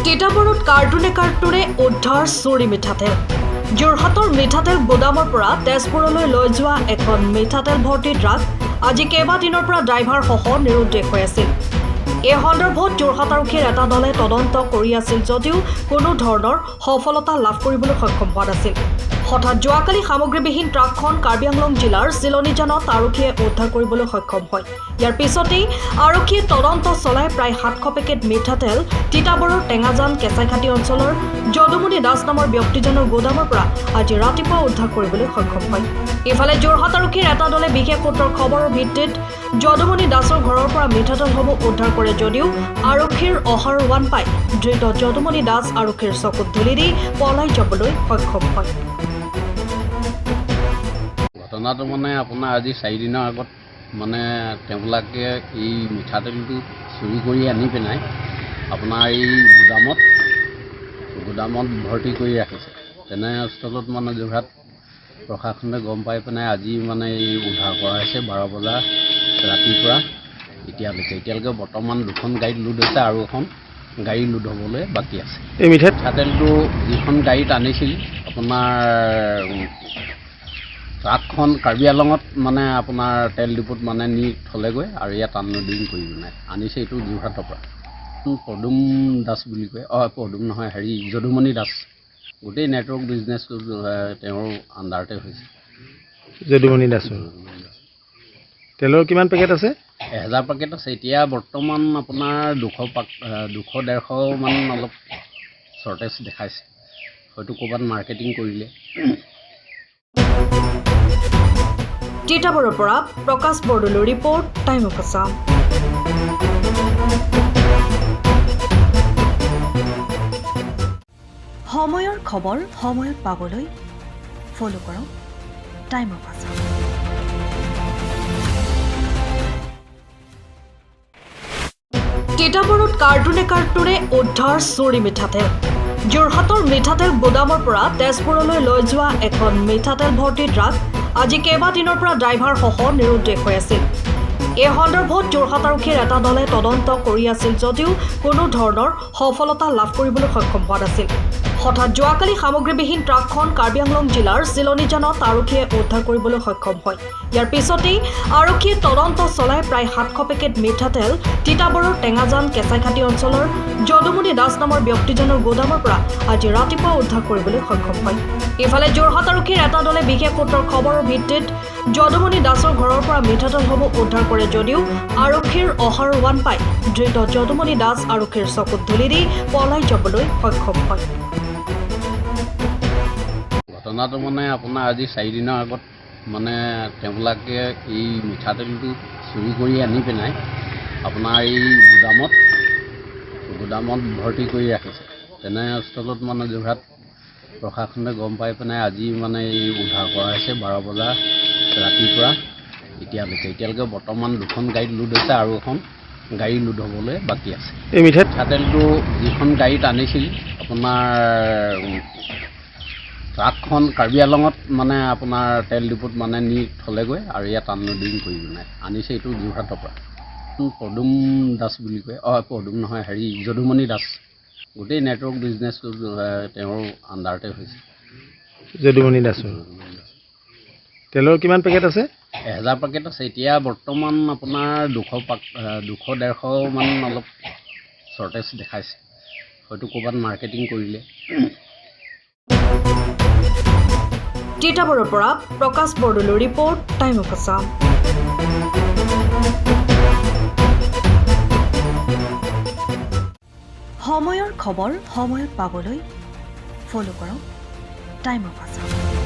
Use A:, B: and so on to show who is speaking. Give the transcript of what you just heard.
A: তিতাবৰত কাৰ্টুনে কাৰ্টুনে উদ্ধাৰ চুৰি মিঠাতেল। যোৰহাটৰ মিঠাতেল গোদামৰ পৰা তেজপুৰলৈ লৈ যোৱা এখন মিঠাতেল ভৰ্তি ট্ৰাক আজি কেইবাদিনৰ পৰা ড্ৰাইভাৰসহ নিৰুদ্দেশ হৈ আছিল। এই সন্দৰ্ভত যোৰহাট আৰক্ষীৰ এটা দলে তদন্ত কৰি আছিল যদিও কোনো ধৰণৰ সফলতা লাভ কৰিবলৈ সক্ষম হোৱা নাছিল। হঠাৎ যোৱাকালি সামগ্ৰীবিহীন ট্ৰাকখন কাৰ্বি আংলং জিলাৰ চিলনীজানত আৰক্ষীয়ে উদ্ধাৰ কৰিবলৈ সক্ষম হয়। ইয়াৰ পিছতেই আৰক্ষীয়ে তদন্ত চলাই প্ৰায় 700 পেকেট মিঠাতেল তিতাবৰৰ টেঙাজান কেঁচাইখাতী অঞ্চলৰ যদুমণি দাস নামৰ ব্যক্তিজনৰ গোদামৰ পৰা আজি ৰাতিপুৱা উদ্ধাৰ কৰিবলৈ সক্ষম হয়। ইফালে যোৰহাট আৰক্ষীৰ এটা দলে বিশেষ সূত্ৰৰ খবৰৰ ভিত্তিত যদুমণি দাসৰ ঘৰৰ পৰা মিঠাতেলসমূহ উদ্ধাৰ কৰে যদিও আৰক্ষীৰ অহাৰ ওৱান পাই ধৃত যদুমণি দাস আৰক্ষীৰ চকুত ধূলি দি পলাই যাবলৈ সক্ষম হয়।
B: ঘটনাটো মানে আপোনাৰ আজি 4 দিনৰ আগত মানে তেওঁবিলাকে এই মিঠাতেলটো চুৰি কৰি আনি পেলাই আপোনাৰ এই গোদামত ভৰ্তি কৰি ৰাখিছে। তেনেস্থলত মানে যোৰহাট প্ৰশাসনে গম পাই পেলাই আজি মানে এই উদ্ধাৰ কৰা হৈছে 12 বজা ৰাতিৰ পৰা এতিয়ালৈকে বৰ্তমান দুখন গাড়ীত লোড হৈছে আৰু এখন গাড়ী লোড হ'বলৈ বাকী আছে।
C: এই মিঠাই
B: মিঠাতেলটো যিখন গাড়ীত আনিছিল, আপোনাৰ ট্ৰাকখন কাৰ্বি আংলঙত মানে আপোনাৰ তেল ডিপুত মানে নি থ'লেগৈ আৰু ইয়াত আনলোডিং কৰি পেলাই আনিছে। এইটো যোৰহাটৰ পৰা পদুম দাস বুলি কয়, অঁ, পদুম নহয়, হেৰি, যদুমণি দাস। গোটেই নেটৱৰ্ক বিজনেছটো তেওঁৰ আণ্ডাৰতে হৈছে।
C: যদুমণি দাসৰ তেলৰ কিমান পেকেট আছে?
B: 1000 পেকেট আছে। এতিয়া বৰ্তমান আপোনাৰ 200 পাক 200 150মান অলপ শ্বৰ্টেজ দেখাইছে। হয়তো ক'ৰবাত মাৰ্কেটিং কৰিলে।
A: তিতাবৰৰ পৰা প্ৰকাশ বৰদলৈৰ ৰিপৰ্ট, টাইম অফ আছাম। সময়ৰ খবৰ সময়ত পাবলৈ ফ'ল' কৰক টাইম অফ আছাম। তিতাবৰত কাৰ্টুনে কাৰ্টুনে উদ্ধাৰ চুৰি মিঠাতেল। যোৰহাটৰ মিঠাতেল গোদামৰ পৰা তেজপুৰলৈ লৈ যোৱা এখন মিঠাতেল ভৰ্তি ট্ৰাক আজি কেইবাদিনৰ পৰা ড্ৰাইভাৰসহ নিৰুদ্দেশ হৈ আছিল। এই সন্দৰ্ভত যোৰহাট আৰক্ষীৰ এটা দলে তদন্ত কৰি আছিল যদিও কোনো ধৰণৰ সফলতা লাভ কৰিবলৈ সক্ষম হোৱা নাছিল। হঠাৎ যোৱাকালি সামগ্ৰীবিহীন ট্ৰাকখন কাৰ্বি আংলং জিলাৰ চিলনীজানত আৰক্ষীয়ে উদ্ধাৰ কৰিবলৈ সক্ষম হয়। ইয়াৰ পিছতেই আৰক্ষীয়ে তদন্ত চলাই প্ৰায় 700 পেকেট মিঠাতেল তিতাবৰৰ টেঙাজান কেঁচাইখাতী অঞ্চলৰ যদুমণি দাস নামৰ ব্যক্তিজনৰ গোদামৰ পৰা আজি ৰাতিপুৱা উদ্ধাৰ কৰিবলৈ সক্ষম হয়। ইফালে যোৰহাট আৰক্ষীৰ এটা দলে বিশেষ সূত্ৰৰ খবৰৰ ভিত্তিত যদুমণি দাসৰ ঘৰৰ পৰা মিঠাতেলসমূহ উদ্ধাৰ কৰে যদিও আৰক্ষীৰ অহাৰ ওৱান পাই ধৃত যদুমণি দাস আৰক্ষীৰ চকুত ধূলি দি পলাই যাবলৈ সক্ষম হয়।
B: ঘটনাটো মানে আপোনাৰ আজি 4 দিনৰ আগত মানে তেওঁবিলাকে এই মিঠাতেলটো চুৰি কৰি আনি পেলাই আপোনাৰ এই গোদামত ভৰ্তি কৰি ৰাখিছে। তেনেস্থলত মানে যোৰহাট প্ৰশাসনে গম পাই পেলাই আজি মানে এই উদ্ধাৰ কৰা হৈছে 12 বজা ৰাতিৰ পৰা এতিয়ালৈকে বৰ্তমান দুখন গাড়ীত লোড হৈছে আৰু এখন গাড়ী লোড হ'বলৈ বাকী আছে।
C: এই মিঠাই
B: মিঠাতেলটো যিখন গাড়ীত আনিছিল, আপোনাৰ ট্ৰাকখন কাৰ্বি আংলঙত মানে আপোনাৰ তেল ডিপুত মানে নি থ'লেগৈ আৰু ইয়াত আনলোডিং কৰি পেলাই আনিছে। এইটো যোৰহাটৰ পৰা পদুম দাস বুলি কয়, অঁ, পদুম নহয়, হেৰি, যদুমণি দাস। গোটেই নেটৱৰ্ক বিজনেছটো তেওঁৰ আণ্ডাৰতে হৈছে।
C: যদুমণি দাসৰ তেলৰ কিমান পেকেট আছে?
B: 1000 পেকেট আছে। এতিয়া বৰ্তমান আপোনাৰ 200 পাক 200 150মান অলপ শ্বৰ্টেজ দেখাইছে। হয়তো ক'ৰবাত মাৰ্কেটিং কৰিলে।
A: তিতাবৰৰ পৰা প্ৰকাশ বৰদলৈৰ ৰিপৰ্ট, টাইম অফ আছাম। সময়ৰ খবৰ সময়ত পাবলৈ ফ'ল' কৰক টাইম অফ আছাম।